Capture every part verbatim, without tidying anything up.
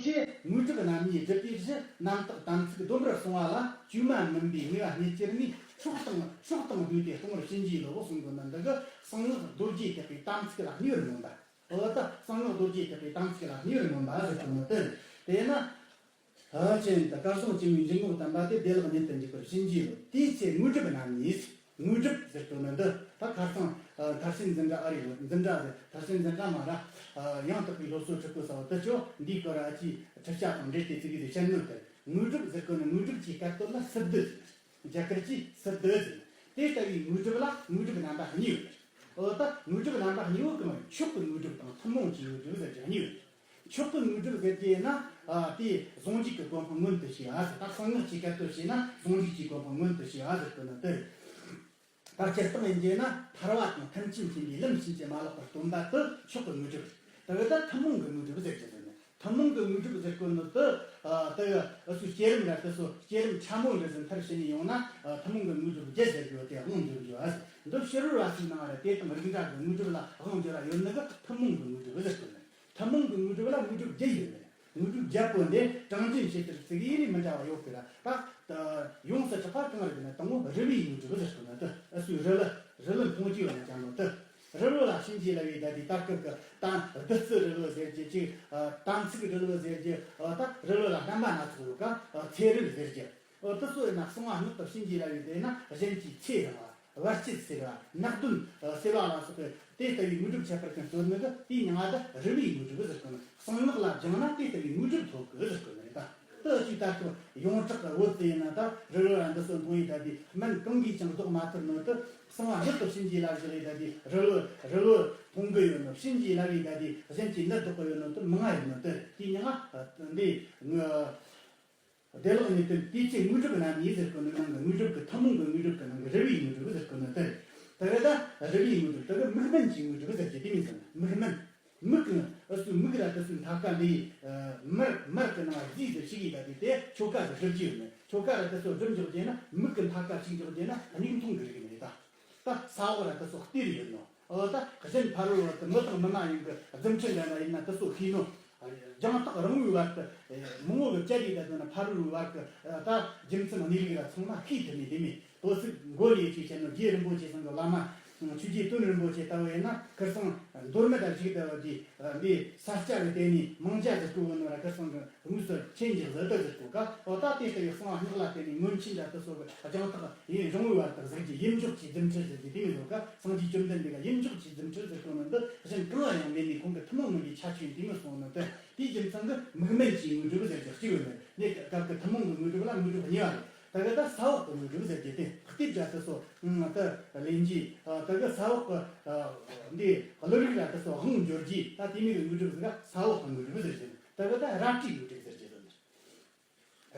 ཞེས་དངོས་གྲུབ་རྣམ་གཉིས་སྒྲུབ་པའི་གཞི་རྣམ་དག་དམ་ཚིག་སྡོམ་པར་སྲུང་བ་ལ་བཅོས་མ་མིན་པའི་ནུས་པ་རྙེད་གྱུར་ནས། སྲོག་དང་སྲོག་དང་བསྡོས་ཏེ་གཏོང་བར་བྱིན་གྱིས་རློབས་གསུང་གི་ནི་འདི་གི་གསང་སྔགས་རྡོ་རྗེ་ཐེག་པའི་དམ་ཚིག་ལ་གནས་པར་མངོན་པ། འོ་ད་གསང་སྔགས་རྡོ་རྗེ་ཐེག་པའི་དམ་ཚིག་ལ་གནས་པར་མངོན་པ་ཟེར་གྱི་ནི་དེ། དེས་ན། ཨ་ཅེན་ད་གར་སོང་སྐྱེ་བོའི་འཇུག་ངོགས་བསྟན་པ་སྟེ། བདེ་བླག་གཉིད་དུ་འཇུག་པར་བྱིན་གྱིས་རློབས། དེའི་ཚེ་དངོས་གྲུབ་རྣམ་གཉིས། དངོས་གྲུབ་ཟེར་གྱི་ནི་འདི་ད་ཁ་སང་མཐར་ཕྱིན་འཛིན་གྲྭ། ཨ་རེ། འཛིན་གྲྭ་ཟེར། མཐར་ཕྱིན་འཛིན་གྲྭ་མ་ར། ཡང་དག་པའི་སློབ་གསོ་ཁྲིད་གོ་ས་བ་དུ་ཅོ་འདིའི་སྐོར་ཨ་ཅེ་ཁྲིད་བྱ་དང་འབྲེལ་ཏེ་ཚིག་གི་བཤད་ནོ་དེ། དངོས་གྲུབ་ཟེར་གྱི་ནི་དངོས་གྲུབ་ཀྱི་སྐད་དོད་ལ་སི་ཏུ་ཟེར། རྒྱ་གར་གྱི་སི་ཏུ་ཟེར། དེ་ལྟ་བུའི་དངོས་གྲུབ་ལ་དངོས་གྲུབ་རྣམ་པ་གཉིས་ཡོད། འོ་ད་དངོས་གྲུབ་རྣམ་པ་གཉིས་པོ་གང་། མཆོག་གི་དངོས་གྲུབ་དང་ཐུན་མོང་གི་དངོས་གྲུབ་ཟེར་གྱི་གཉིས་ཡོད། མཆོག་གི་དངོས་གྲུབ་ཟེར་གྱི་ན། ཨ་དེ་ཟུང་འཇུག་གི་གོ་འཕང་མངོན་དུ་བྱེད་པ་ཟེར། ད་གསང་སྔགས་ཀྱི་སྐད་དོད་བྱས་ན་ཟུང་འཇུག་གི་གོ་འཕང་མངོན་དུ་བྱེད་པ་ཟེར་གྱི་ནི་དེ། ད་སྤྱིར་བཏང་ཡིན་གྱི་ན་ཐར་བ་དང་ཐམས་ཅད་མཁྱེན་པའི་ལམ་ཕྱིན་ཅི་མ་ལོག་པར་སྟོན་པ་དེ་མཆོག་གི་དངོས་གྲུབ། དེ་གི་ད་ཐུན་མོང་གི་དངོས་གྲུབ་ཟེར་གྱི་ཟེར་ནས། ཐུན་མོང་གི་དངོས་གྲུབ་ཟེར་གོ་ནོ་དེ། ཨ་དེ་གི་ཨ་སུ་བསྐྱེད་རིམ་ར་དེ་སོ་བསྐྱེད་རིམ་ཕྲ་མོ་འདྲ་ཟིན་མཐར་ཕྱིན་ནས་ཡོང་ན། ཨ་ཐུན་མོང་གི་དངོས་གྲུབ་བརྒྱད་ཟེར་གྱི་ཡོད་དེ་དབང་འབྱོར་རྒྱུ། ཨ་འདི་ཕྱི་རོལ་བ་སུ་ནང་ར་དེ་དང་རིགས་འདྲ་གི་དངོས་གྲུབ་ལ་དབང་འབྱོར་ར་ཡོད་ནི་གི་ཐུན་མོང་གི་དངོས་གྲུབ་ཟེར་གོ་ནི། ཐུན་མོང་གི་དངོས་གྲུབ་ལ་དངོས་གྲུབ་བརྒྱད་ཡོད་ནི། དངོས་གྲུབ་བརྒྱད་པོ་འདི་གྲངས་འཛིན་བྱེད་ཚུལ་ཚིག་ཡིག་ནས་མི་འདྲ་བ་ཡོད་གི་ར། ད་ཡོངས་སུ་གྲགས་པ་གང་རེད་ཟེར་ན། དང་པོ་རིལ་བུའི་དངོས་གྲུབ་ཟེར་གོ་ནི་དེ། ཨ་སུའི་རིལ་བུ། རིལ་བུ་མཐོང་རྒྱུ་ཡོད་ན་ཅང་ལོ་དེ། རིལ་བུ་ལ་བྱིན་གྱིས་བརླབས་པའི་ད་དེ་ད་སྐབས་ཀྱི་དང་བདུད་རྩི་རིལ་བུ་ཟེར་གྱི་ཅིག་ཨ་དམ་ཚིག་རིལ་བུ་ཟེར་གྱི། ཨ་ད་རིལ་བུ་ལ་རྣམ་པ་སྣ་ཚོགས་ཡོད་ཀ། ཨ་ཚེ་རིལ་ཟེར་གྱི། ཨ་དེ་ཚོ་ཡིན་ན་གསང་བ་སྔགས་དང་བྱིན་གྱིས་བརླབས་པའི་དེ་ན་གཞན་གྱི་ཚེ་རིང་བ། བར་ཆད་སེལ་བ། ནག་གདོན་སེལ་བ་ལ་སོགས་པའི་དེ་ལྟ་བུའི་དངོས་གྲུབ་ཁྱད་པར་ཅན་སྩོལ་ནི་གི་དེའི་མྱིང་ང་ད་རིལ་བུའི་དངོས་གྲུབ་ཟེར་གོ་ནི། གསང་སྔགས་ལ་སྦྱངས་ན་དེ་ལྟ་བུའི་དངོས་གྲུབ་ཐོབ་གི་ཟེར་གོ་ནི་རེད་ད། དེ་ཅིག་ད་སྐབས་ཡོངས་གྲགས་ཀྱི་བོད་དུ་ཡིན་ན་ད་རི་ལུ་ར་འདི་ཚོ་མཐོང་ཡི་ད་དེ་སྨན་གང་གིས་ཀྱང་ལྡོག་མ་ཐུབ་ནོ་དེ། གསང་བ་སྔགས་དང་བྱིན་གྱིས་བརླབས་བཞག་ཡི་ད་དེ་རི་ལུ་རི་ལུ་མཐོང་གི་ཡོད་ནོ། བྱིན་གྱིས་བརླབས་ཡི་ད་དེ་གཞན་གྱིས་ནད་ལྡོག་གི་ཡོད་ནོ་དེ་མང་ང་ཡོད་ནོ་དེ། དེའི་མྱིང་ང་འདི་ངི། བདེ་བླག་གཉིད་དོན་དེའི་ཚེ་དངོས་གྲུབ་རྣམ་གཉིས་ཟེར་གོ་ནི་ནང་གི་དངོས་གྲུབ་ཀྱི་ཐུན་མོང་གི་དངོས་གྲུབ་ཀྱི་ནང་གི་རིལ་བུའི་དངོས་གྲུབ་ཟེར་གོ་ནི་དེ་རེད། དེ་གི་ད་རིལ་བུའི་དངོས་གྲུབ་དེ་གི་མིག་སྨན་གྱི་དངོས་གྲུབ་ཟེར་གྱི་དེ་མིན་ཟེར་ན། མིག་སྨན། མིག་གི་ཨུ་ཚུགས་མིག་ར་དེ་ཚོའི་མཐའ་ཀ་འདི་མར་མར་གི་ནང་རྫས་དེ་ཞིག་ཡིན་ད་དེ་དེ་ཆོ་ག་དེ་སྒྲུབ་ཀྱི་ཡོད་ནི། ཆོ་ག་ར་དེ་ཚོ་སྒྲུབ་འཇོག་རྒྱུ་ན་མིག་གི་མཐའ་ཀ་ཞིག་འཇོག་རྒྱུ་ན་མིག་མཐོང་གི་རིགས་ནི་རེད་ད། ད་ས་འོག་ར་དེ་ཚོ་སྟེར་ཡོད་ནོ། འོ་ད་གཞན་ཕ་རོལ་བོ་དེ་མི་དང་མི་མ་ཡིན་གི་རྫུ་འཕྲུལ་འདྲ་འདྲ་ཡིན་ན་དེ་ཚོ་ཤེས་ནོ། རྒྱང་ཐག་རིང་བོའི་བར་དུ་མི་ངོ་གི་བཅད་དེ་ད་དོན་ན་ཕ་རོལ་བོའི་བར་གི་ད་རྒྱུ་མཚན་གནས་ལུགས་ར་ཚང་མ་ཤེས་ཐུབ་ནི་དེ་མིན། དོ་ཚིག་མགོ་ལས་ཅིག་བཤད་ནོ། རྗེ་རིན་པོ་ཆེ་ཚང་གི་བླ་མ་ཆོས་རྗེ་དོན་རིན་པོ་ཆེ་ལྟ་བུ་ཡིན་ན་ཁིར་སང་མདོ་སྨད་དང་གཅིག་ལྟ་བུ་དེ་འདི་ས་སྐྱ་གི་དེ་ནས་མང་ཇ་ཟེར་གོ་གི་ནོ་ར་ཁིར་སང་གི་དངོས་སུ་ཆེན་གྱི་བཟོ་ལྟ་ཟེར་གོ་ཀ། འོ་ད་དེ་ལྟ་བུའི་གསང་བ་སྔགས་ལ་བརྟེན་ནས་མངོན་ཆེན་འདྲ་དེ་སོགས་ཀྱི་རྒྱང་ཐག་ཡུན་རིང་བོའི་བར་དུ་གཟིགས་ཀྱི་ཡིད་འཇོག་གི་རྫུ་འཕྲུལ་ཟེར་གྱི་དེ་མི་བཟོ་ཀ། སངས་རྒྱས་བཅོམ་ལྡན་འདས་ཀྱི་ཡིད་འཇོག་གི་རྫུ་འཕྲུལ་ཟེར་གོ་ནི་འདི་གཞན་གང་ལ་ཡང་མེད་ནས་ཁོང་གི་ཐུན་མོང་མིན་པའི་ཁྱད་ཆོས་ཡིན་དེ་མི་གསུངས་ནི་དེ། དེའི་རྒྱུ་མཚན་གྱིས་མིག་སྨན་གྱི་དངོས་གྲུབ་ཟེར་གྱི་གཅིག་ཡོད་ནི། གནས་སྐབས་ཀྱི་ཐུན་མོང་གི་དངོས་གྲུབ་ལ་དངོས་གྲུབ་གཉིས་པ་རེད། ད་གི་ད་ས་འོག་གི་དངོས་གྲུབ་ཟེར་གྱི་དེ་གཏེར་སྒྲ་དེ་སོགས་ད་ལེན་གྱི་ད་གི་ས་འོག་གི་འདི་གླུ་རིགས་ར་དེ་སོགས་དབང་འབྱོར་གྱི་ད་དེ་མོ་གི་དངོས་གྲུབ་ཟེར་ག་ས་འོག་གི་དངོས་གྲུབ་ཟེར་གྱི། ད་གི་ད་རལ་གྲིའི་དངོས་གྲུབ་ཟེར་གྱི་ཟེར་ནི།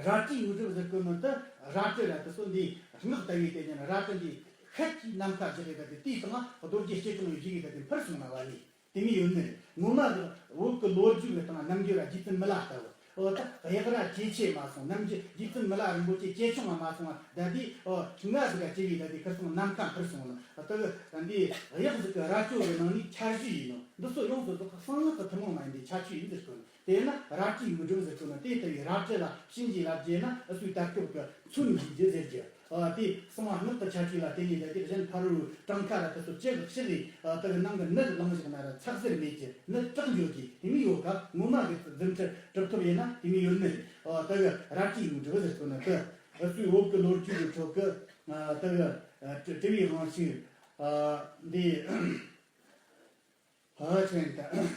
རལ་གྲིའི་དངོས་གྲུབ་ཟེར་གོ་ནི་དེ་རལ་གྲི་ར་དེ་སོགས་འདི་སྔགས་ལྟ་བུའི་དེ་ཉིད་རལ་གྲི་འདི་ཤད་ཀྱིས་ནམ་མཁའ་བཞག་གི་ད་དེ་དེའི་སྟེང་རྡོ་རྗེ་ལྕེ་སྐྱོང་བའི་བཞུགས་ཡི་ད་དེ་འཕུར་སོང་ན་བ་ནི་དེ་མོ་ཡོད་ནི་རེད། ངོ་མ་གི་བོད་ཀྱི་ལོ་རྒྱུས་ཀྱི་སྟེང་རྣམ་འགྱུར་ར་རྗེ་བཙུན་མི་ལ་ལྟ་བུ། འོ་ད་གཡག་ར་ཇེ་ཆེ་མ་སོང་། རྣམ་འགྱུར་རྗེ་བཙུན་མི་ལ་རིན་པོ་ཆེ་ཇེ་ཆུང་ང་མ་སོང་བ་ད་དེ་འོ་ང་ཟིག་ག་ཇེ་བའི་ད་དེ་ཁིར་སང་ནམ་མཁའ་འཕུར་སོང་ནི། ད་གི་འདི་གཡག་ཟིག་གི་རྭ་ཅོ་གི་ནང་ནས་ཆར་ཞུ་ཡིན་ནོ། འདི་ཚོ་ཡོངས་སུ་རྫོགས་གསང་སྔགས་ཀྱི་ཐུན་མོང་མ་ཡིན་པའི་ཁྱད་ཆོས་ཡིན་ཟེར་གོ་ནི། དེས་ན་རལ་གྲིའི་དངོས་གྲུབ་ཟེར་གོ་ན་དེ་ལྟ་བུའི་རལ་གྲི་ལ་བྱིན་གྱིས་བརླབས་རྗེས་ན་ཨུ་ཚུགས་དར་ཁྱབ་ཀྱི་མཚོན་བགྱིས་རྒྱུ་ཟེར་རྒྱུ། ཨ་དེ་གསང་བ་སྔགས་ཀྱི་ཁྱད་ཆོས་ལ་བརྟེན་ནས་ད་དེ་གཞན་ཕ་རོལ་བོའི་བྲང་ཁ་ར་དེ་ཚོ་ཅི་ཞིག་ལས་ད་གི་ནང་གི་ནད་ལངས་བཞག་ན་ར་ཚ་ཟེར་མེད་ཀྱི་ནད་དྲག་འགྱོ་གི་དེ་མོ་ཡོད་ཀ། ངོ་མ་གི་རྫུ་འཕྲུལ་གྲུབ་ཐོབ་ཡིན་ན་དེ་མོ་ཡོད་ནི་རེད། ཨ་ད་གི་རལ་གྲིའི་དངོས་གྲུབ་ཟེར་གོ་ན་དེ་ཨུ་ཚུགས་བོད་ཀྱི་ལོ་རྒྱུས་ཀྱི་ཁྲོད་ཀྱི་ཨ་ད་གི་དྲི་བའི་དབང་ཕྱུག་ཨ་འདི། ཕལ་ཆེན་དང་།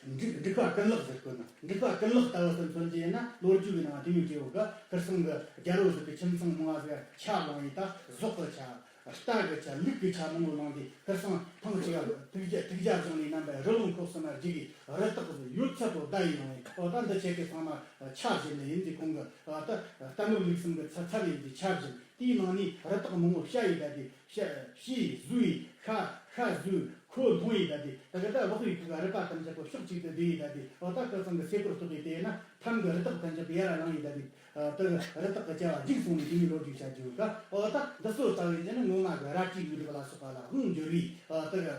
འབྲུག་འབྲུག་པ་ཀུན་ལེགས་ཟེར་གོ་ན། འབྲུག་པ་ཀུན་ལེགས་ལྟ་བུ་དེ་མཚོན་གྱི་ཡིན་ན་ལོ་རྒྱུས་ཀྱི་ནང་དེ་མོ་བྲིས་ཡོད་ག། ཁིར་སང་གི་རྒྱལ་པོ་ཟིག་གི་ཁྱིམ་ཚང་མང་བ་ཟིག་ཆ་ལངས་ཡིན་ད། ཟོག་གི་ཆ། རྟ་གི་ཆ། ལུག་གི་ཆ་མང་པོ་ལངས་ཏེ་ཁིར་སང་ཐེངས་གཅིག་ག་དུག་རྒྱ་དུག་རྒྱ་བཟུང་ནས་རྣམ་པའི་རི་ལུང་ཁོག་གསུམ་མ་རྒྱུག་གི་རི་དྭགས་ཟིག་ཡོད་ཚད་པོ་བདའ་ཡི་ལངས་ཡིན། འོ་ད་འདི་ཆེ་གི་ཚང་མ་ཆ་བཞིན་ནི་ཡིན་ཏེ་ཁོང་གི་ཨ་ད་རྟ་ནོར་ལུག་གསུམ་གི་ཚ་ཚ་ཡིན་ཏེ་ཆ་བཞིན། དེའི་ནང་ནས་རི་དྭགས་མང་པོ་བཤའ་ཡི་ད་དེ་བཤའ་བཤས་ཟོས་ཤ་ཤ་ཟོས། ཁོ་མཐོང་ཡི་ད་དེ། ད་གི་ད་ལོག་ཡི་གི་རུས་པ་ཐམས་ཅད་པོ་ཕྱོགས་གཅིག་ཏུ་བསྡུས་ཡི་ད་དེ། འོ་ད་ཁོ་ཚང་གི་སེ་གོལ་གཏོགས་ཡི་དེ་ན་ཐམ་གི་རི་དྭགས་ཐམས་ཅད་པོ་ཡར་ལངས་ཡི་ད་དེ། ད་གི་རི་དྭགས་གི་བྱ་བ་འཇིག་སོང་ནས་དེ་ནས་ལོ་རྒྱུས་བྱ་རྒྱུ་ག། འོ་ད་འདི་ཚོ་ལྟ་བུ་ཡིན་ན་ངོ་མ་གི་རལ་གྲིའི་དངོས་གྲུབ་ལ་སོགས་པ་ལ་དབང་འབྱོར་བའི་ད་གི་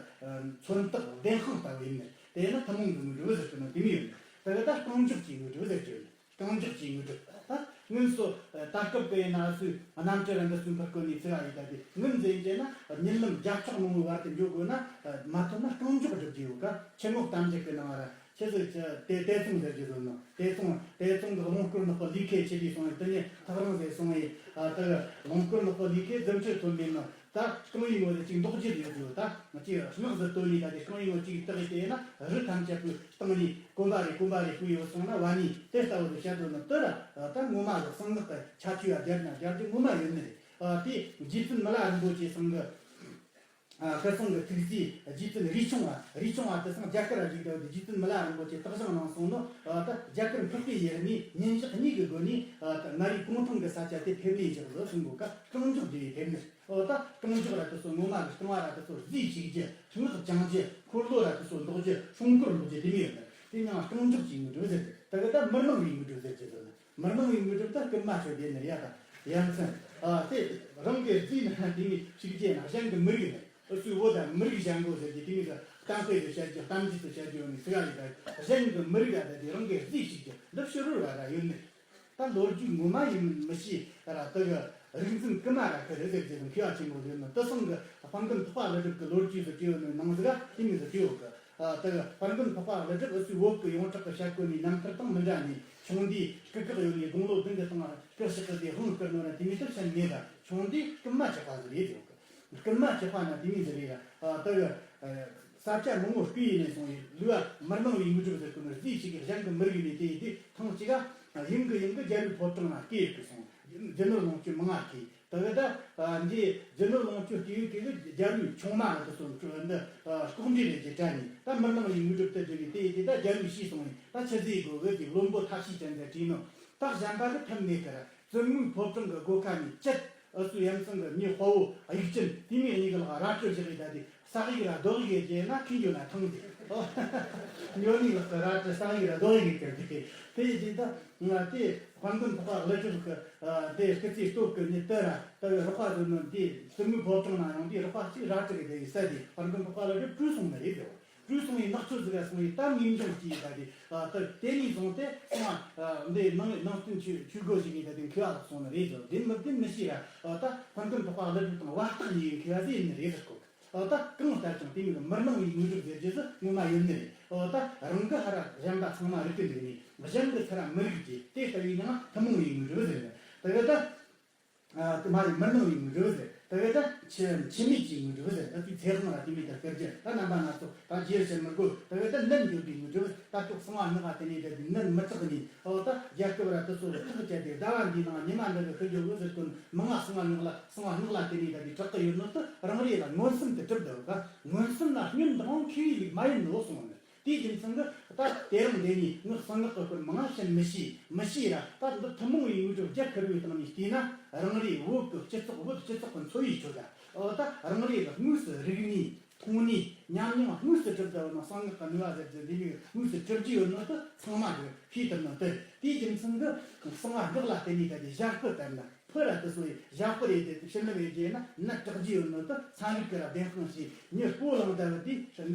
མཚོན་རྟགས་བདེན་དཔང་ལྟ་བུ་ཡིན་ནི། དེ་ན་ཐུན་མོང་གི་དངོས་གྲུབ་ཟེར་གི་ནི་དེ་མོ་ཡོད་ནི། ད་གི་ད་རྐང་མགྱོགས་ཀྱི་དངོས་གྲུབ་ཟེར་གི་ཡོད་ནི། རྐང་མགྱོགས་ཀྱི་དངོས་གྲུབ། ད་སྔོན་སོ་ད་སྐབས་པའི་ན་སུ་གནམ་གྲུ་ར་འདི་སུ་འཕུར་གོ་ནི་ཚེ་བ་ཡི་ད་དེ་སྔོན་ཟེར་གྱི་ན་ཉིན་ལམ་བརྒྱ་ཕྲག་མང་བོའི་བར་དུ་འགྲོ་དགོས་ན། མ་ཐུབ་ན་རྐང་མགྱོགས་སྒྲུབ་རྒྱུ་ཡོད་ཀ། ཆུ་ངོགས་གཏམ་རྒྱུད་ཀྱི་ནང་ར་ཆི་ཟིག་ཆི་དེ་དེ་ཚོང་ཟེར་གྱི་ཟོ་ནོ། དེ་ཚོང་དེ་ཚོང་གི་རླུང་སྐོར་ནག་པོ་ལུས་ཁེ་ཆེ་དུས་སོང་ཡི་དེ་ནས་ཐག་རིང་ཟེར་སོང་ཡི། ཨ་ད་རླུང་སྐོར་ནག་པོ་ལུས་ཁེ་རྫུ་འཕྲུལ་ཐོན་མེད་ནོ། ད་རྐང་བའི་ངོས་ལ་ཅིག་འདོགས་རྒྱུ་ཡོད་ཟོ། ད་ང་ཅིག་སྔགས་ཟིག་བཏོན་ནས་ད་དེ་རྐང་བའི་ངོས་ཅིག་བཏགས་ཡི་དེ་ན་རི་ཐམས་ཅད་པོའི་སྟེང་ནས་གོམ་པ་རེ་གོམ་པ་རེ་བུད་ཡོད་སོང་ན་བ་ནི་དེ་ལྟ་བུ་དུ་བཤད་དོ་ནི་དེ་ར། ད་ངོ་མ་ལ་གསང་སྔགས་ཀྱི་ཁྱད་ཆོས་ཡ་རྒྱལ་ན་རྒྱལ་རྒྱུ་ངོ་མ་ཡོད་ནི་རེད། ཨ་དེ་རྗེ་བཙུན་མི་ལ་རིན་པོ་ཆེ་ཚང་གི་ཨ་ཁ་སང་གི་ཐུགས་སྲས་རྗེ་བཙུན་རས་ཆུང་བ། རས་ཆུང་བ་དེ་སང་རྒྱ་གར་ར་བཞུགས་ད་དེ་རྗེ་བཙུན་མི་ལ་རིན་པོ་ཆེ་བཏགས་བཞེངས་གནང་སོང་ནོ། ཨ་ད་རྒྱ་གར་འཕགས་པའི་ཡུལ་ནས་ཉིན་ཞག་གཉིས་ཀྱི་སྒོ་ནས་ཨ་ད་མངའ་རིས་གུང་ཐང་གི་ས་ཆ་དེ་ཕེབས་ནས་བཞག་ལོ་གསུང་གོ་ཀ། རྐང་མགྱོགས་བགྱི་བའི་ཕེབས་ནི། འོ་ད་རྐང་མགྱོགས་ར་དེ་ཚོ་ངོ་མ་གི་རྐང་བ་ར་དེ་ཚོ་རྫས་ཞིག་རྒྱུ། སྔགས་བགྱང་རྒྱུ། འཁོར་ལོ་ར་དེ་ཚོ་འདོགས་རྒྱུ། སྲུང་འཁོར་འདོགས་རྒྱུ་དེ་མོ་ཡོད་ནི། དེ་ཡང་རྐང་མགྱོགས་ཀྱི་དངོས་གྲུབ་ཟེར་གི། ད་གི་ད་མི་སྣང་བའི་དངོས་གྲུབ་ཟེར་གི་ཟེར་ནི། མི་སྣང་བའི་དངོས་གྲུབ་ད་རྐུན་མ་ཆོ་དེ་ནི་ཡ་ད་ཡ་མཚན། ཨ་དེ་རང་གི་རྫས་ན་དེ་མི་ཞིག་རྒྱུ་ན་གཞན་གི་མི་རིགས་ནི། ཨུ་ཚུའི་བོ་ད་མི་རིགས་གཞན་གོ་ཟེར་གི་དེ་མི་ད་གཏམ་དཔེ་དུ་བཤད་རྒྱུ། གཏམ་རྒྱུད་དུ་བཤད་རྒྱུ་ནི་ཟེར་ག་ཡི་ད་གཞན་གི་མི་རིགས་ད་ད་དེ་རང་གི་རྫས་ཞིག་རྒྱུ་འདི་ཕྱི་རོལ་བ་ར་ཡོད་ནི། ད་ལོ་རྒྱུས་ངོ་མ་ཡིན་མིན་མི་ཤེས་ར། དེ་གི་རིག་འཛིན་ཀུ་མ་ར་ཁི་རེད་ཟེར་གྱི་མཁས་པ་ཆེན་པོ་ཡོད་ནོ། དེ་སང་གི་དཔལ་མགོན་འཕགས་པ་ཀླུ་སྒྲུབ་ཀྱི་ལོ་རྒྱུས་སུ་བྲིས་ཡོད་ནོ་ནང་ཟིག་ག་དེ་མོ་ཟིག་བྲིས་ཡོད་གི། ཨ་དེ་གི་དཔལ་མགོན་འཕགས་པ་ཀླུ་སྒྲུབ་ཨུ་ཚུའི་བོད་ཀྱི་ཡོངས་གྲགས་ཀྱི་ཞབས་བཀོད་ནས་རྣམ་ཐར་དང་མི་འདྲ་ནས་ཆུང་དུས་སྐུ་ཁག་ཡོད་ནས་དགུང་ལོ་བདུན་གི་སྟེང་སྐུ་གཤེགས་ཀྱི་དེ་དབང་བསྐུར་ནོ་ར་དེ་མོ་དེ་ཤན་མེད་ལ། ཆུང་དུས་རྐུན་མ་ཆགས་པ་ཟིག་རེད་ཟེར་གི། རྐུན་མ་ཆགས་པ་ན་དེ་མོ་ཟིག་རེད་ལ། ཨ་དེ་གི་ས་ཆ་མང་བོ་རྐུས་ཡིན་ནས་སོང་ཡི་ལུས་པ་མི་སྣང་བའི་དངོས་གྲུབ་ཟེར་གི་ནོ། རྫས་ཞིག་གི་གཞན་གི་མི་རིགས་ནས་དེ་ཡི་དེ་ཐེངས་གཅིག་ག་ཡིན་གི་ཡིན་གི་རྒྱལ་བའི་ཕོ་བྲང་ན་སྐྱེས་ཡོད་གི་སོང་། རྒྱུ་ནོར་ལོངས་སྤྱོད་མང་ང་སྐྱེས། དེ་གི་ད་འདི་རྒྱུ་ནོར་ལོངས་སྤྱོད་སྐྱེས་ཡོད་གི་རྒྱལ་བའི་ཆུང་མ་ལ་དེ་སོང་འདི་ལྐོག་འདྲེན་རེད་ཀྱི་དྲན་ནས། ད་མི་སྣང་བའི་དངོས་གྲུབ་དེ་སྒྲུབ་ཡི་དེ་ཡི་དེ་ད་རྒྱལ་བའི་ཤེས་སོང་ནས་ད་ཆི་ཟིག་དགོས་གི་དེ་བློན་པོ་ཐབས་ཤེས་ཅན་དེ་བྲིས་ནོ། ད་གཞན་པ་གི་ཐབས་མེད་གི་ར། བཙུན་མོའི་ཕོ་བྲང་གི་སྒོ་ཁ་ནས་བཅད། ཨུ་ཚུའི་ཡ་མཚན་གི་མྱི་དཔའ་བོ་དབྱུག་ཅན་དེ་མོ་གཉིས་གི་ལག་རལ་གྲི་བཞག་ཡི་ད་དེ་སག་ཡིག་ར་རྡོ་ཡིག་གི་རྗེས་ན་ཁྱི་འགྱོ་ན་ཐང་དེ། ཨོ། ཉོ་ནི་ལག་གི་རལ་གྲི་སག་ཡིག་ར་རྡོ་ཡིག་གི་གི་དེ་དེ་ཡི་དེ་ད་ང་དེ་དཔལ་མགོན་འཕགས་པ་ཀླུ་སྒྲུབ་གི་དེ་སྐུ་ཚེ་སྟོད་གི་ཉི་དེ་ར་ད་གི་རོགས་པ་ཟེར་ནོ་དེ་བཙུན་མོའི་ཕོ་བྲང་ན་ཡོང་དུས་རོགས་པ་གཅིག་རལ་གྲི་གི་དེ་ཡི་ས་དེ་དཔལ་མགོན་འཕགས་པ་ཀླུ་སྒྲུབ་བྲོས་སོང་ནི་རེད་དེ། བྲོས་སོང་བའི་ནག་ཚོད་ཟིག་ག་སོང་བའི་ད་ངེས་འབྱུང་སྐྱེས་ད་དེ། ཨ་ད་དེ་ནས་བཟུང་སྟེ་སོང་བ་འདི་ནང་ནང་བསྟན་ཆོས་ཆོས་སྒོ་ཞིག་ནས་ད་དེ་མཁས་པ་ལ་སོང་ནི་རེད་ཟེར། དེ་མི་དེ་མི་ཤེས་ར། ཨ་ད་དཔལ་མགོན་འཕགས་པ་ཀླུ་སྒྲུབ་དང་བར་ཐག་ཉེ་བའི་མཁས་པ་ཟིག་ཡིན་ནི་རེད་ཟེར་གོ། ཨ་ད་གང་ལྟར་ཀྱང་དེ་མིན་མི་སྣང་བའི་དངོས་གྲུབ་ཟེར་རྒྱུ་ཟིག་ངོ་མ་ཡོད་ནི་རེད། ཨ་ད་རང་གི་ཧ་ར་གཞན་པ་ཚང་མ་རིག་གི་འདུག་ནས་གཞན་གྱི་ཚུར་ར་མི་རིག་རྒྱུ་དེ་ལྟ་བུའི་ནང་ཐུན་མོང་བའི་དངོས་གྲུབ་ཟེར་ནི། ད་གི་ད། ཨ་དེ་མ་རེད། མི་སྣང་བའི་དངོས་གྲུབ་ཟེར། དེ་ག་ད་འཆི་འཆི་མེད་ཀྱི་དངོས་གྲུབ་ཟེར། ཨ་དེའི་ཚེ་དབང་ལ་དེ་མོ་ད་སྐུར་རྒྱུ་ད་རྣམ་པ་སྣ་ཚོགས་ད་རྗེས་ཟེར་མི་དགོས། དེ་ག་ད་ནད་འབྱོར་བའི་དངོས་གྲུབ་ཟེར། ད་ལྟོགས་སང་བ་ནག་དེ་ནས་ད་དེ་ནད་མི་དྲག་ནས། ཨོ་ད་རྒྱལ་ཁབ་ར་དེ་ཚོ་ཐག་བཅད་དེ་ཟླ་བ་འདིའི་ནང་ཉི་མ་འདི་གི་ཁུ་རྒྱུ་བོ་ཟེར་དོན་མི་ང་སང་བ་ནག་ལ་སང་བ་ནག་ལ་དེ་ནས་ད་དེ་དྲག་གི་ཡོད་ནོ་དེ་རང་རེ་ལ་མངོན་སུམ་དུ་གྲུབ་འདུག་ག། མངོན་སུམ་ན་སྔོན་དང་མཁས་པའི་ལུགས་མ་ཡིན་ནོ་གསུངས་ནས། དེའི་རྒྱུ་མཚན་གྱིས་ད་དེ་རིང་འདི་ནས་ངས་གསང་སྔགས་ཀྱི་སྐོར་མང་ང་བཤད་མི་ཤེས། མི་ཤེས་ར། ད་འདི་ཐུན་མོང་བའི་དངོས་གྲུབ་རྒྱ་ཁུར་བའི་སྟེང་ནས་བལྟས་ན་རང་རེའི་བོད་ཀྱི་སྤྱི་ཚོགས་བོད་སྤྱི་ཚོགས་ཀྱི་འཚོ་བའི་ཁྲོད་ལ། འོ་ད་རང་རེ་ལ་དངོས་སུ་རིག་ནས་མཐོང་ནས་ཉམས་མྱོང་དངོས་སུ་གྲུབ་བསྡད་པ་ན་གསང་སྔགས་ཀྱི་ནུས་པ་ཟེར་རྒྱུ་འདི་མིག་དངོས་སུ་གྲུབ་རྒྱུ་ཡོད་ནོ་དེ་ཚང་མ་གིས་ཤེས་ཐུབ་ནོ་དེ། དེའི་རྒྱུ་མཚན་གྱིས་གསང་བ་སྔགས་ལ་བརྟེན་ནས་ད་དེ་ཞགས་པ་ལྟར་ན། ཕུ་ར་དེ་ཚོ་ཡི་ཞགས་པ་རེད་དེ། ཕྱི་ནུབ་ཡི་རྗེས་ན་ནད་དྲག་རྒྱུ་ཡོད་ནོ་དེ་ཚན་རིག་གི་ར་བདེན་དཔང་བྱས། མྱི་སྤོ་ལངས་ད་བུ་དེ་འདི་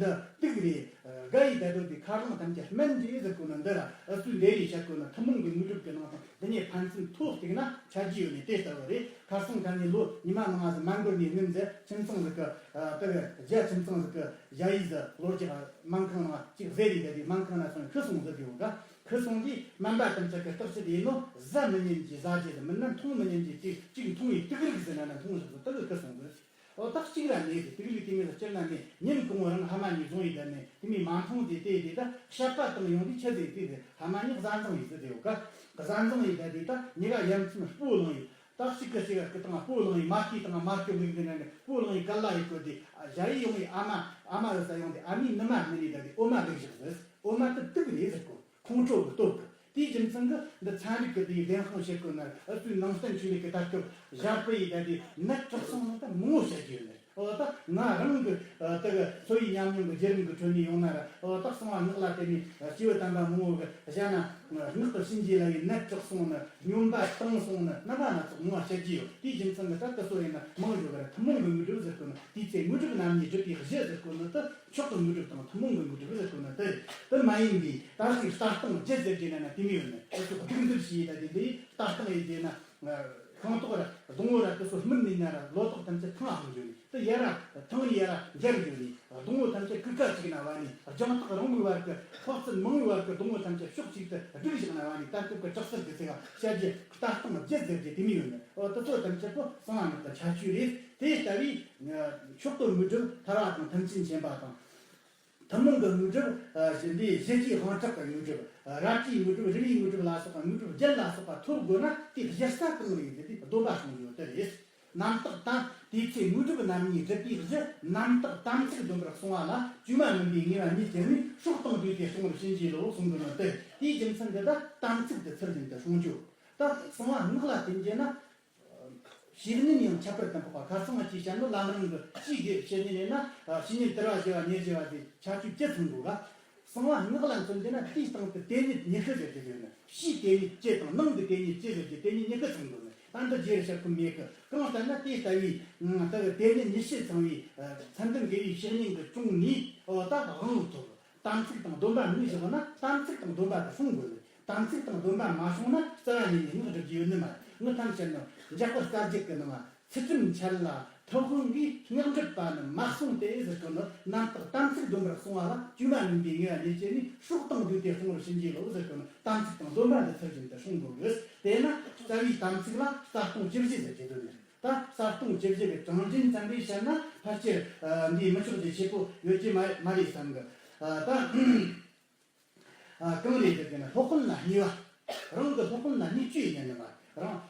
དུག་རེད། དགའ་ཡི་ད་དོ་དེ་ཁ་རླངས་ཐམས་ཅད་སྨན་རེད་ཟེར་གོ་ནོ་འདི་ར། ཨུ་ཚོས་འདི་རེད་བཤད་གོ་ནོ་ཐུན་མོང་གི་དངོས་གྲུབ་ཀྱི་ནང་དང་འདི་ནས་ཕན་ཚུན་ཐོག་གཅིག་ན་ཆ་རྒྱུ་ཡོད་ནི་དེ་ལྟ་བུ་རེད། ཁ་སང་ད་ནི་ལོ་ཉི་མ་མང་ང་ཟིག་མ་འགོར་ནས་སྔོན་ཟེར། ཁྱིམ་ཚང་ཟིག་གི་ཨ་དེ་གི་རྒྱ་ཁྱིམ་ཚང་ཟིག་གི་ཞ་ཡི་ཟིག་ལོ་རྒྱག་སྨན་ཁང་ནང་གཅིག་ཟེར་རེད། ད་དེ་སྨན་ཁང་ན་སོང་ཁུ་སོང་ཟེར་གི་ཡོད་ག། ཁུ་སོང་དུས་སྨན་པ་དམ་ཚིག་གི་བརྟག་དཔྱད་ཡིན་ནོ། ཟ་མི་ཉན་གྱི་ཟ་རྒྱུ་ཟིག་མིན་ན་འཐུང་མི་ཉན་གྱི་དེ་གཅིག་འཐུང་བའི་དུག་རིགས་ཟེར་ན་ན་འཐུང་བཞག་ཟིག་དེ་གི་ཁུ་སོང་ཟིག། འོ་ད་གཅིག་ར་མེད་ཟིག། དུག་རིགས་དེ་མོ་ཟིག་སྤྱིར་ན་མེད། ཉིན་གང་བོ་རང་ཕ་མ་གཉིས་བཟུང་ཡི་ད་ནི་དེ་མོ་མ་འཐུང་དེ་དེ་དེ་ད་བཤད་པ་བཏང་ཡོང་དུས་ཆི་ཟིག་དེ་དེ་ཕ་མ་གཉིས་བཟའ་འཛིང་ཡི་ཟིག་དེ་ཡོད་ག། བཟའ་འཛིང་ཡི་ད་དེ་ད་གཉིས་ཀ་ཡ་མཚན་སྤོ་ལངས་ཡི། ད་གཅིག་གིས་གཅིག་ག་སྐུ་དང་སྤོ་ལངས་ཡི། མ་སྐྱེས་དང་མ་སྐྱོབ་ལུགས་འདི་ན་ནི་སྤོ་ལངས་ཡི་ག་ལ་ཡི་གོ་དེ། ཨ་ཞ་ཡི་ཡོང་ཡི་ཨ་མ་ཨ་མ་ཡོད་ས་ཡོང་དེ་ཨ་མའི་ནུ་མ་ནི་ནི་ད་དེ་འོ་མ་ལུག་བཞག་ཟེར། འོ་མ་དེ་དུག་རེད་ཟེར་གོ། ཁོང་ཁྲོ་གི་སྟོབས་གི། དེའི་རྒྱུ་མཚན་གི་འདི་ཚན་རིག་གི་དེའི་བདེན་དཔང་བྱེད་དགོས་ན། ཨུ་ཚོའི་ནང་བསྟན་ཆོས་ལུགས་ཀྱི་ད་སྐབས་ཞགས་པ་ཡི་ད་དེ་ནད་དྲག་སོང་ན་ད་མང་བོ་བཤད་རྒྱུ་ཡོད་ནི། འོ་ད་ང་རང་གི་ཨ་དེ་གི་འཚོ་བའི་ཉམས་མྱོང་གི་བརྒྱུད་རིམ་གྱི་ཁྲོད་ནས་ཡོང་ན་ར། འོ་ད་གསང་བ་སྔགས་ལ་བརྟེན་ནས་སྐྱེས་བུ་དམ་པ་མང་བོ་གི་བཞག་ན། སྔགས་ཀྱི་གཤིན་རྗེ་ལ་ཡི་ནད་དྲག་སོང་ནི། སྨྱོན་པ་བཏང་སོང་ནི། རྣམ་པ་སྣ་ཚོགས་མང་བ་བཤད་ཀྱི་ཡོད། དེའི་རྒྱུ་མཚན་གྱིས་ད་དེ་ཚོ་ཡིན་ན་མང་ཞུ་བར་ཐུན་མོང་གི་དངོས་གྲུབ་ཟེར་གོ་ནི། དེའི་ཚེ་དངོས་གྲུབ་རྣམ་གཉིས་སྒྲུབ་པའི་གཞི་ཟེར་གོ་ནི་དེ། མཆོག་གི་དངོས་གྲུབ་དང་ཐུན་མོང་གི་དངོས་གྲུབ་ཟེར་གོ་ནི་དེ། དེ་མ་ཡིན་པའི་ད་ཅིག་ལྟ་སྟངས་བརྒྱད་ཟེར་གྱི་ན་ན་དེ་མི་ཡོད་ནི། དེ་ཚོ་སྡིག་འདུལ་བྱས་ད་དེ་འདི་ལྟ་སྟངས་ཡིན་གྱི་ན། ཤིང་ཏོག་ར་སྡོང་བོ་ར་དེ་ཚོ་སྨིན་ནས་ན་ར་ལོ་ཏོག་ཐམས་ཅད་ཐང་ལ་ལྷུང་འགྱོ་ནས། དེ་ཡར་ར་ཐང་ཡར་ར་འབྱར་འགྱོ་ནས། སྡོང་བོ་ཐམས་ཅད་སྐུད་ཀ་གཅིག་ན་བ་ནས། རྒྱང་ཐག་རིང་བོའི་བར་གྱི་ཕོ་རྩལ་མང་བའི་བར་གྱི་སྡོང་བོ་ཐམས་ཅད་ཕྱོགས་གཅིག་ཏུ་བསྒྲིགས་བཞག་ན་བ་ནས། ད་སྐབས་ཀྱི་དྲག་རྩལ་གྱི་ཚེ་བ་བཤད་རྒྱུ་ལྟ་སྟངས་བརྒྱད་ཟེར་རྒྱུ་དེ་མི་ཡོད་ནི། འོ་དེ་ཚོ་ཐམས་ཅད་པོ་གསང་བ་སྔགས་ཀྱི་ཁྱད་ཆོས་རེད། དེ་ལྟ་བུའི་མཆོག་ཏུ་དངོས་གྲུབ་ཐར་བ་དང་ཐམས་ཅད་མཁྱེན་པ་དང་། ཐུན་མོང་གི་དངོས་གྲུབ་ཨ་འདི་གཞི་གཅིག་དབང་དྲག་གི་དངོས་གྲུབ། རལ་གྲིའི་དངོས་གྲུབ། རི་བོའི་དངོས་གྲུབ་ལ་སོགས་པ་དངོས་གྲུབ་བརྒྱད་ལ་སོགས་པ་ཐོབ་དགོས་ན། དེའི་གཞི་རྩ་གང་རེད་ཟེར་དུས་སྡོམ་པ་སྲུང་རྒྱུ་དེ་རེད། རྣམ་དག་དང་དེའི་ཚེ་དངོས་གྲུབ་རྣམ་གཉིས་སྒྲུབ་པའི་གཞི། རྣམ་དག་དམ་ཚིག་སྡོམ་པར་གསུངས་པ་ལ། བཅོས་མ་མིན་པའི་ངེས་པ་རྙེད་ཀྱི་ནི། སྲོག་དང་བསྡོས་ཏེ་སྲུང་བར་བྱིན་གྱིས་རློབས་གསུང་གི་ནོ་སྟེ། དེའི་རྒྱུ་མཚན་འདི་ད་དམ་ཚིག་འདི་ཚུལ་བཞིན་དུ་སྲུང་རྒྱུ། ད་གསང་བ་སྔགས་ལ་བརྟེན་རྒྱུ་ན། བཤེས་གཉེན་ཡང་ཁྱད་པར་དུ་འཕགས་པ། ཁ་སང་ང་ཅིག་བཤད་ནོ་ལམ་རིམ་གྱི་ཅིག་གི་བཤེས་གཉེན་ཡིན་ན། བཤེས་གཉེན་དལ་བ་བཞི་བ་ཉེར་བཞི་བ་དེ་ཁྱད་ཆོས་བཅུ་ཚང་དགོས་ག་གསང་བ་སྔགས་ལ་མཚོན་རྒྱུ་ན་དེའི་སྟེང་དུ་དེ་ཉིད་ཉི་ཤུ་ཟེར་གྱི་ཡོད་ནི། ཕྱིའི་དེ་ཉིད་བཅུ་དང་ནང་གི་དེ་ཉིད་བཅུ་ཟེར་གྱི་དེ་ཉིད་ཉི་ཤུ་ཚང་དགོས་ནི། ད་འདི་རྗེས་རུ་བཤད་ཁོམ་མེད་གི། གང་ལྟར་ན་དེ་ལྟ་བུའི་ད་གི་དེ་ཉིད་ཉི་ཤུ་ཚང་བའི་མཚན་ལྡན་དགེ་བའི་བཤེས་གཉེན་གྱི་དྲུང་ནས། འོ་ད་དབང་ཐོབ། དམ་ཚིག་དང་སྡོམ་པ་ནུས་བཞག་ན་དམ་ཚིག་དང་སྡོམ་པ་དེ་སྲུང་དགོས་ནི། དམ་ཚིག་དང་སྡོམ་པ་མ་སྲུང་ན་རྩ་བ་ཉིད་ནས་སྔགས་སྒྲུབ་རྒྱུ་ཡོད་ནི་མ་རེད། ངི་ཐམས་ཅད་ནི་འཇམ་དཔལ་རྩ་རྒྱུད་ཀྱི་ནང་ཚུལ་ཁྲིམས་འཆལ་ལ་ཐོབ་དབང་གིས་སྔགས་སྒྲུབ་པ་ནི་མ་གསུངས་ཏེ་ཟེར་གོ་ནི། རྣམ་དག་དམ་ཚིག་སྡོམ་པར་གསུངས་པ་ལ། བཅོས་མ་མིན་པའི་ངེས་པ་རྙེད་བྱས་ནས། སྲོག་དང་བསྡོས་ཏེ་སྲུང་བར་བྱིན་གྱིས་རློབས་ཟེར་གོ་ནི། དམ་ཚིག་དང་སྡོམ་པ་འདི་ཚུལ་བཞིན་དུ་སྲུང་དགོས་གི། དེས་ན་རྩ་བའི་དམ་ཚིག་ལ་རྩ་ལྟུང་བཅུ་བཞི་ཟེར་གྱི་འདུག་ནི། ད་རྩ་ལྟུང་བཅུ་བཞི་གི་གྲངས་འདྲེན་ཙམ་རེ་བཤད་ན་ཕལ་ཆེར་འདིའི་མི་ཆོག་རྒྱུ་ཆེ་པོ་ཡོད་ཀྱི་མ་མ་རེད་བསམ་གི། ད་གང་རེད་ཟེར་གྱི་ན། སློབ་དཔོན་ལ་བསྙས་པ། རང་གི་སློབ་དཔོན་ལ་བསྙས་བཅོས་ཡིན་ནི་མ་རང་།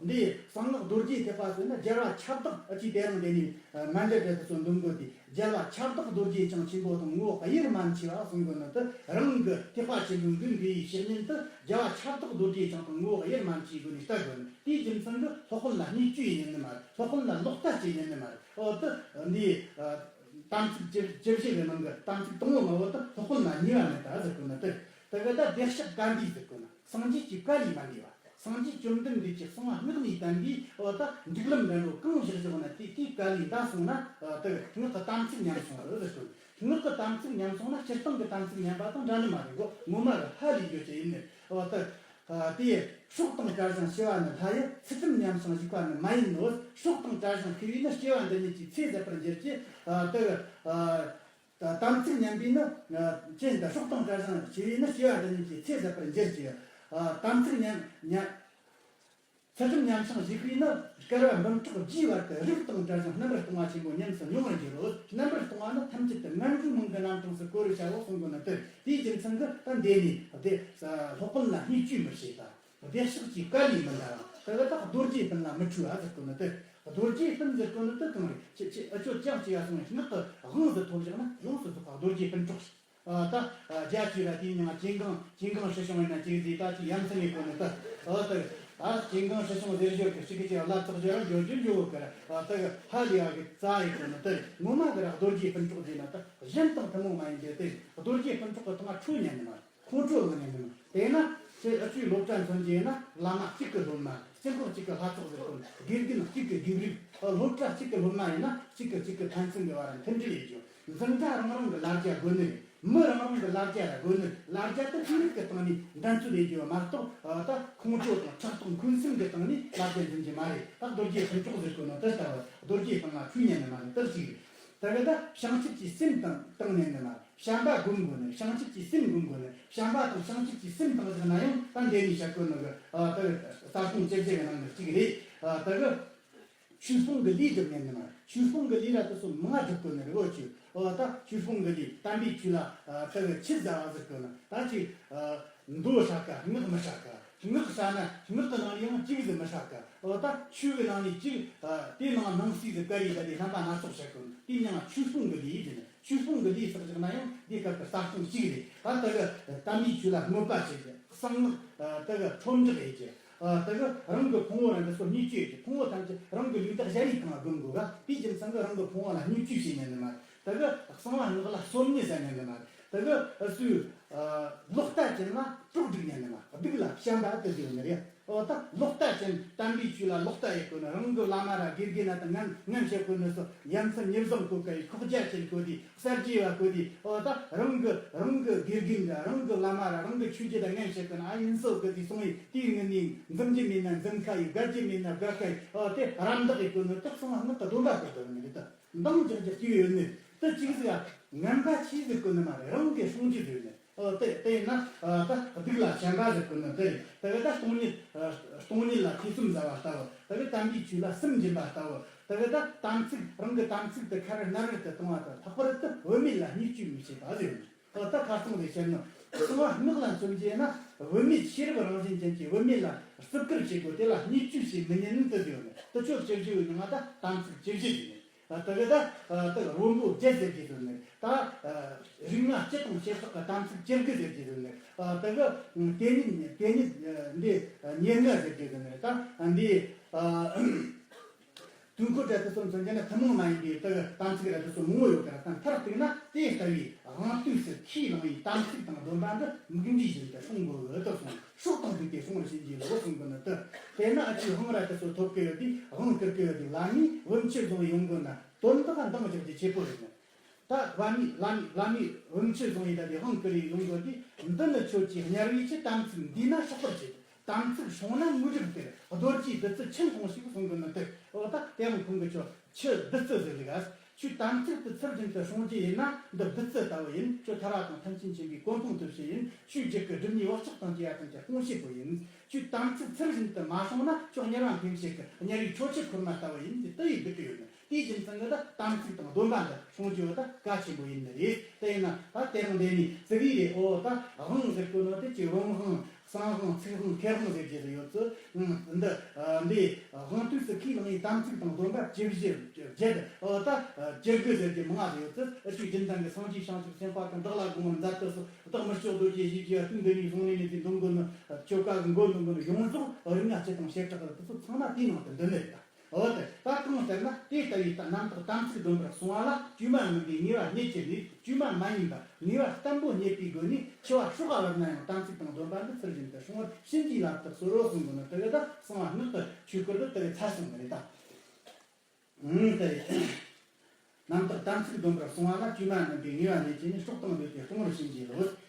འདི་གསང་སྔགས་རྡོ་རྗེ་ཐེག་པ་ཟེར་ན་རྒྱལ་བ་ཁྱབ་བདག་ཨ་ཅི་དེ་རང་དེ་ནི་མཎྜལ་འདྲ་དེ་ཚོ་འདོན་དགོས་ཏེ། རྒྱལ་བ་ཁྱབ་བདག་རྡོ་རྗེ་འཆང་ཆེན་པོ་དང་། ངོ་བོ་དབྱེར་མ་མཆིས་པ་གསུང་གི་ནི་དེ། རང་གི་ཐེག་པ་ཆེན་པོའི་མགོན་དགེ་བའི་བཤེས་གཉེན་དེ་རྒྱལ་བ་ཁྱབ་བདག་རྡོ་རྗེ་འཆང་དང་ངོ་བོ་དབྱེར་མ་མཆིས་སྒོ་ནས་བལྟ་དགོས་ནི། དེའི་རྒྱུ་མཚན་གྱིས་སློབ་དཔོན་ལ་བསྙས་བཅོས་ཡིན་ནི་མ་རེད། སློབ་དཔོན་ལ་ལོག་ལྟ་བྱེད་ཡིན་ནི་མ་རེད། འོ་དེ་འདི་དམ་ཚིག་བཅུ་བཅུ་བཞི་གི་ནང་གི་དམ་ཚིག་དང་པོ་མ་བོ་དེ་སློབ་དཔོན་ལ་བསྙས་པ་མེད་ད་ཟེར་དགོས་ནི་དེ། དེ་གི་ད་བདེ་གཤེགས་བཀའ་འདུས་ཟེར་དགོས་ནི། སངས་རྒྱས་ཀྱི་བཀའ་ལས་མ་འདས་པ། སངས་རྒྱས་བཅོམ་ལྡན་འདས་ཀྱིས་གསང་བ་སྔགས་ནས་བསྟན་པའི་འོ་ད་སྒྲིག་ལམ་འདྲ་འགྲོ་གང་བཞག་བཞག་ན་དེ་དེའི་བཀའ་ལས་འདའ་སོང་ན། ཨ་དེ་སྔགས་ཀྱི་དམ་ཚིག་ཉམས་སོང་རེད་ཟེར་དགོས། སྔགས་ཀྱི་དམ་ཚིག་ཉམས་སོང་ན་སྤྱིར་བཏང་གི་དམ་ཚིག་ཉམས་པ་དང་འདྲ་ནི་མ་རེད་གོ། ངོ་མ་ར་ཧ་ལས་ཡོད་ཀྱི་ཡིན་ནི། འོ་ད་ཨ་དེ་སྲོག་དང་བྲལ་ཞིང་ཤི་བ་ནི་ལྷ་ཡི། ཚུལ་ཁྲིམས་ཉམས་ཤིང་གཞིག་པ་ནི་མ་ཡིན་ནོ། སྲོག་དང་བྲལ་ཞིང་ཤི་བས་ནི། སྐྱེ་བ་འདི་ཉིད་ཀྱི་ཚེ་ཟད་པར་འགྱུར་གྱི། ཨ་དེ་ཨ། དམ་ཚིག་ཉམས་པས་ནི། ཅན་དང་སྲོག་དང་བྲལ་ཞིང་ཤི་བས་ནི། སྐྱེ་བ་འདི་ཉིད་ཀྱི་ཚེ་ཟད་པར་འགྱུར་གྱི། དམ་ཚིག་ཉམས་ཉམས། ཚུལ་ཁྲིམས་ཉམས་ཤིང་གཞིག་པས་ནི། བསྐལ་པ་འབུམ་ཕྲག་བརྒྱའི་བར་དུ་རིགས་དང་བྲལ་ཞིང་རྣམ་པར་སྟོང་བ་ཆེན་པོ་ཉམས་སུ་མྱོང་བར་འགྱུར་རོ། རྣམ་པར་སྟོང་བ་ནི་ཐམས་ཅད་དུ་ངན་འགྲོའི་མིང་གི་རྣམ་གྲངས་སུ་གོ་རུ་བྱའོ་གསུང་གོ་ནི་དེ། དེའི་རྒྱུ་མཚན་གྱིས་ད་འདི་ནི་སློབ་དཔོན་ལ་བསྙས་བཅོས་མི་བྱེད་ད། བདེ་གཤེགས་ཀྱི་བཀའ་ལས་མི་འདའ། དེ་ལ་ད་རྡོ་རྗེ་སྤུན་ལ་མི་འཁྲུལ་བ་ཟེར་གོ་ནི་དེ། རྡོ་རྗེ་སྤུན་ཟེར་གོ་ནི་དེ་གང་རེད། ཁྱེད་ཁྱེད་ཨ་ཅོ་ཅག་ཅིག་ཡ་སོང་ངས་སྔགས་ཀྱི་དབང་ཟིག་ཐོབ་བཞག་ན་ཡོངས་སུ་རྫོགས་པ་རྡོ་རྗེ་སྤུན་གྲོགས་ཤིག་ཨ་ད་རྒྱ་ཆེ་ར་དེའི་མྱིང་ང་ཅིན་ཀང་ཅིན་ཀང་ཧྲི་ཤང་ཡིན་ན་ཅིག་ཟིག་ད་ཅིག་ཡ་མཚན་ཡོད་གོ་ནི་དེ། ཨོ་དེ་ཨ་ཅིན་ཀང་ཧྲི་ཤང་ཟེར་ཞོར་གི་ཅིག་གི་ཅིག་བླ་ཚོགས་ཅིག་ར་འཇོ་རྒྱུ་འཇོ་གི་ར། ཨ་དེ་ཧ་ལས་ཡ་གི་རྩ་ཡི་གོ་ནི་དེ། ངོ་མ་གི་ར་རྡོ་རྗེ་སྤུན་གྲོགས་ཟེར་ན་ད་གཞན་དང་ཐུན་མོང་མ་ཡིན་གི་དེ། རྡོ་རྗེ་སྤུན་གྲོགས་གི་ཐོག་མ་ཁྲོ་ཉན་ནི་མ། ཁོང་ཁྲོ་ལངས་ནས་མིན། དེས་ན་ཁྱེད་ཨ་ཅོའི་སློབ་གྲྭ་མཚོན་གྱི་ཡིན་ན། བླ་མ་གཅིག་གི་སློབ་མ། དཀྱིལ་འཁོར་གཅིག་གི་ལྷ་ཚོགས་ཟེར་དགོས། དགེ་རྒན་གཅིག་གི་དགེ་ལུགས། སློབ་གྲྭ་གཅིག་གི་སློབ་མ་ཡིན་ན་གཅིག་གི་གཅིག་གི་ཕན་ཚུན་གྱི་བར་མཐུན་སྒྲིལ་ཡོད་རྒྱུ། འཛིན་གྲྭ་རང་རང་གི་ལ་རྒྱ་དགོས་ནི་རེད། མི་རང་རང་གི་ལ་རྒྱ་ལ་དགོས་ནི་རེད། ལ་རྒྱ་དེ་དེ་རིགས་ཀྱི་སྟེང་ནས་འགྲན་རྩོད་ཡོད་རྒྱུ་མ་གཏོགས། ད་ཁོང་ཁྲོ་དང་ཕྲག་དོག་འཁོན་སེམས་ཀྱི་སྟེང་ནས་ལ་རྒྱ་འཛིན་གྱི་མ་རེད། ད་རྡོ་རྗེ་སྤུན་གྲོགས་ཟེར་དགོས་ནོ་དེ་ལྟ་བུ། རྡོ་རྗེ་སྤུན་ལ་ཁྲོ་ཉན་ནི་མ་རེད། དེ་གཅིག་རེད། དེ་གི་ད་བྱང་ཆུབ་ཀྱི་སེམས་དང་བཏང་ཉན་ནི་མ་རེད། བྱམས་པ་སྒོམ་དགོས་ནི། བྱང་ཆུབ་ཀྱི་སེམས་སྒོམ་དགོས་ནི། བྱམས་པ་དང་བྱང་ཆུབ་ཀྱི་སེམས་བཏང་བཞག་ན་ཡང་ད་འདི་ནས་བཤད་དགོས་ནི་གི། ཨ་ད་གི་རྩ་ལྟུང་བཅུ་བཞི་གི་ནང་ནས་གཅིག་རེད། ཨ་ད་གི་ཆོས་སྤོང་གི་ལས་སྒྲུབ་ཉན་ནི་མ་རེད། ཆོས་སྤོང་གི་ལས་ར་དེ་ཚོ་མང་སྒྲུབ་དགོས་ནི་རེད། འོ་ཆོས། ཨོ་ད་ཆོས་སྤོང་གི་ལས་དམ་པའི་ཆོས་ལ། ཨ་ད་གི་ཆེད་མཛའ་བ་ཟེར་དགོས་ནི། ད་ཅིག་ཨ་མདོ་བསྲ་དཀའ། སྔགས་མི་བསྲ་དཀའ། སྔགས་བསྲ་ན་སྔགས་ཀྱི་ནང་ནས་ཡང་གཅིག་ཟིག་མི་བསྲ་དཀའ། ཨོ་ད་ཆོས་ཀྱི་ནང་ནས་གཅིག་ཨ་དེའི་ནང་ནང་གསེས་ཟིག་བཀར་ཡས་ད་དེ་རྣམ་པ་སྣ་ཚོགས་བཤད་དགོས་ནི། དེའི་མིང་ང་ཆོས་སྤོང་གི་ལས་ཟེར་ནི། ཆོས་སྤོང་གི་ལས་བསགས་བཞག་ན་ཡང་འདི་སྐབས་ཀྱི་རྩ་ལྟུང་གཅིག་རེད། ད་ལྟ་གི་དམ་པའི་ཆོས་ལ་དམོད་པ་བྱེད་རྒྱུ། གསང་སྔགས་ད་གི་ཁྲོམ་བསྒྲགས་ཡེད་རྒྱུ། ཨ། དེ་གི་རང་གི་ཕུང་པོ་རང་གི་སོ་བརྙས་བཅོས་ཀྱི་ཕུང་པོ་ཐམས་ཅད་རང་གི་ལུས་དང་གཞལ་ཡས་ཁང་ལ་བསྒོམ་དགོས་ག་དེའི་རྒྱུ་མཚན་གི་རང་གི་ཕུང་པོ་ལ་བརྙས་བཅོས་བྱེད་ཉན་ནི་མ་རེད། དེ་གི་གསང་བ་སྔགས་ལ་སོམ་ཉི་ཟ་ཉན་ནི་མ་རེད། དེ་གི་སུའི་ཨ་ལོག་ལྟ་ཅན་ལ་གྲོགས་སྒྲིག་ཉན་ནི་མ་རེད། སྡིག་ལ་བྱམས་པ་དེ་ཟེར་ནི་རེད། ཨོ་ད་ལོག་ལྟ་ཅན་དམ་པའི་ཆོས་ལ་ལོག་ལྟ་ཡེད་གོ་ནི། རང་གི་བླ་མ་ར་དགེ་རྒན་ན་དང་ངན་ངན་བྱེད་གོ་ནི་སོ་ཡ་མཚན་ཉེས་བཟང་གོ་ག་ཡི་ཁོག་རྒྱ་ཅན་གོ་དེ། གསར་བརྗེ་བ་གོ་དེ། ཨོ་ད་རང་གི་རང་གི་དགེ་རྒན་འདྲ་རང་གི་བླ་མ་ར་རང་གི་ཆོས་རྗེ་དང་ངན་བྱེད་ཀྱི་ན་ཨ་ཡིན་སོ་གི་དེ་སོང་ཡི་དེའི་ངི་ནི་འཛིན་རྒྱུ་མེད་ན་འཛིན་ཁ་ཡི། དགའ་རྒྱུ་མེད་ན་དགའ་ཁ་ཡི། ཨོ་དེ་རམ་འདེགས་ཡི་གོ་ནི་དག་སོང་བ་སྔགས་ཀྱི་སྡོམ་པ་ཀུན་ཏུ་ནི་རེད། ད་འདང་རྒྱག་རྒྱག་སྐྱེ་ཡོད་ནི་དེ་གཅིག་ཟིག་ཨ། ངན་པ་ཆེ་ཟིག་གོ་ནི་མ་རེད། རང་གི་སྲུང་རྒྱུ་ཟིག་ནི། ཨོ་དེ་དེ་ཡིན་ན་ཨ་ད་སྡིག་ལ་བྱམས་པ་ཟེར་གོ་ནི་དེ་རེད། དེ་གི་ད་སྟོང་ཉིད་ཨ་སྟོང་ཉིད་ལ་ཐེ་ཚོམ་ཟ་བ་ལྟ་བུ། དེ་གི་དམ་པའི་ཆོས་ལ་སེམས་འབྱིན་པ་ལྟ་བུ། དེ་གི་ད་དམ་ཚིག་རང་གི་དམ་ཚིག་དེ་ཁ་ར་ནར་རི་དུ་གཏོང་བ་དང་ལྷག་པར་དུ་བུད་མེད་ལ་བརྙས་བཅོས་མི་བྱེད་པ་ཟེར་ནི། ཨོ་ད་ཁ་སང་ལས་བཤད་ནི། གསང་བ་སྔགས་ལ་མཚོན་རྒྱུ་ན་བུད་མེད་ཤེས་རབ་རང་བཞིན་ཅན་གྱི་བུད་མེད་ལ་བརྩི་བཀུར་བྱེད་དགོས། དེ་ལ་བརྙས་བཅོས་བྱེད་མི་ཉན་ནི་དེ་ཟེར་ནི། དེ་ཆོས་བཅུ་བཞི་ཡོད་ནི་ང་ད་དམ་ཚིག་བཅུ་བཞི་ཟེར་ནི། ཨ་དེ་གི་ད་ཨ་དེ་བོན་པོ་བརྒྱད་ཟེར་གྱི་ཡོད་ནི། ད་ཨ་རིགས་ལྔ་སྤྱི་དང་བྱེ་བྲག་གི་དམ་ཚིག་བཅུ་དགུ་ཟེར་གྱི་ཡོད་ནི། ཨ་དེ་གི་དེ་ཉིད་དེ་ཉིད་ཨ་འདི་ཨ་ཉེར་ལྔ་ཟེར་གྱི་ཡོད་ནི། ད་ཨ་འདི་ཨ་དུས་འཁོར་གྲལ་དུ་སོང་ཚུན་གྱི་ནི་ཐུན་མོང་མ་ཡིན་པའི་དེ་གི་དམ་ཚིག་ར་དེ་ཚོ་མང་བོ་ཡོད་ཀྱི་ར། ད་མཐར་གཏུགས་ན་དེ་ལྟ་བུའི་དབང་དུས་སུ་ཁས་བླངས་པའི་དམ་ཚིག་དང་སྡོམ་པ་འདི་མིག་འདྲིས་བཞིན་དུ་སྲུང་དགོས་ཀྱི་དེ་གསུངས། སྲོག་དང་བསྡོས་ཏེ་སྲུང་བར་བྱིན་གྱིས་རློབས་གསུང་གི་ནི་དེ། དེས་ན་ཨ་ཅེ་དབང་ར་དེ་ཚོ་ཐོབ་ཀྱི་ཡོད་དུས་དབང་བསྐུར་གྱི་ཡོད་དུས་བླ་མས་བུམ་ཆུ་བཟུང་ཡོང་དགོས་ན་དོན་དག་འདང་རྒྱག་རྒྱུ་ཆེ་པོ་རེད་ནི། ད་བླ་མས་བླ་མས་བླ་མས་བུམ་ཆུ་བཟུང་ཡི་ད་དེ་དབང་བསྐུར་ཡི་ཡོང་དགོས་དུས། འདི་ནི་ཁྱོད་ཀྱིས་དམྱལ་བའི་ཆུ་དམ་ཚིག་འདུས་ན་སྲེག་པར་བྱེད། དམ་ཚིག་སྲུང་ན་དངོས་གྲུབ་སྟེར། རྡོ་རྗེའི་བདུད་རྩི་ཆུ་འཐུང་ཞིག་གསུང་གི་ནི་དེ། འོ་ད་དེ་ཡང་ཁོང་གིས་ཁྱོད་ཆུ་བདུད་རྩི་ཟེར་ལེ་ག་ཁྱོད་དམ་ཚིག་ཏུ་ཚུལ་བཞིན་དུ་སྲུང་རྒྱུ་ཡིན་ན་འདི་བདུད་རྩི་ལྟ་བུ་ཡིན། ཁྱོད་ཐར་བ་དང་ཐམས་ཅད་མཁྱེན་པའི་གོ་འཕང་ཐོབ་བྱེད་ཡིན། ཁྱོད་རྒྱུད་ཀྱི་སྒྲིབ་གཉིས་བག་ཆགས་དང་བཅས་པ་ཐམས་ཅད་སྤོང་བྱེད་པོ་ཡིན། ཁྱོད་དམ་ཚིག་ཚུལ་བཞིན་དུ་མ་སྲུང་ན་ཁྱོད་དམྱལ་བ་འཕེན་བྱེད་ཀྱི་དམྱལ་བའི་ཁྲོ་ཆུ་ཁོལ་མ་ལྟ་བུ་ཡིན། དེ་ལྟ་ཡི་སྡིག་གི་ཡོད་ནི། དེའི་རྒྱུ་མཚན་གྱིས་ད་དམ་ཚིག་དང་སྡོམ་པ་འདི་སྲུང་རྒྱུ་བོ་ད་གལ་ཆེན་པོ་ཡིན་ནི་རེད། དེ་ཡིན་ན་ད་དེ་རིང་འདི་ནས་ཙི་གི་རེད། ཨོ་ད་དབང་ཟེར་གོ་ནོ་དེ་ཅིག་བུམ་དབང་། གསང་དབང་། ཚིག་དབང་། ཁེ་དབང་ཟེར་རྒྱུ་ཟིག་ཡོད་ཙི། འདི་འདི་དབང་དུས་སུ་ཁས་བླངས་པའི་དམ་ཚིག་དང་སྡོམ་པ་བཅུ་བཞི་བརྒྱད། ཨོ་ད་བཅུ་དགུ་ཟེར་རྒྱུ་མང་ང་ཟིག་ཡོད་ཙི། ཨ་ཅིག་རྒྱུན་ལྡན་གྱི་སངས་རྒྱས་བྱང་ཆུབ་སེམས་དཔའ་དང་བདག་ལ་དགོངས་པ་མཛད་དུ་སོགས་བདག་མི་ལྕོགས་རྡོ་རྗེ་ཞེས་བགྱི་བ་དུས་འདི་ནས་བཟུང་ནས་ནི་དེ་འདོན་དགོས་ནི། ཆོ་ག་གི་མགོ་འདོན་དགོས་ནི། ཡོངས་རྫོགས་རིགས་ལྔ་སྤྱི་དང་བྱེ་བྲག་གི་དེ་ཚོ་ཚང་མ་དེའི་ནང་དུ་འདུ་ནི་རེད་ད། འོ་དེ་ལྟ་སྟངས་ལྟར་ན་དེ་ལྟ་བུའི་རྣམ་དག་དམ་ཚིག་སྡོམ་པར་གསུངས་པ་ལ་དཀྱུས་མ་མིན་པའི་ངེས་པ་རྙེད་ཀྱི་ནུས། དཀྱུས་མ་མ་ཡིན་པ་ངེས་པ་བརྟན་པོ་རྙེད་པའི་སྒོ་ནས་འཆི་བ་སྲོག་ག་བབ་ན་ཡང་དམ་ཚིག་དང་སྡོམ་པ་འདི་ཚུལ་བཞིན་དུ་སྲུང་བར་བྱིན་གྱིས་བརླབ་ཏུ་གསོལ་རོ་གསུངས་པ་ནི་དེ་གི་ད་གསང་བ་སྔགས་ཀྱི་ཆོས་སྐོར་འདི་དེ་གི་ཚར་སོང་ནི་རེད་ད། ཨང་དེ་རེད། རྣམ་དག་དམ་ཚིག་སྡོམ་པར་གསུངས་པ་ལ་དཀྱུས་མ་མིན་པའི་ངེས་པ་རྙེད་ཀྱི་ནུས། སྲོག་དང་བསྡོས་ཏེ་སྲུང་བར་བྱིན་གྱིས་རློབས།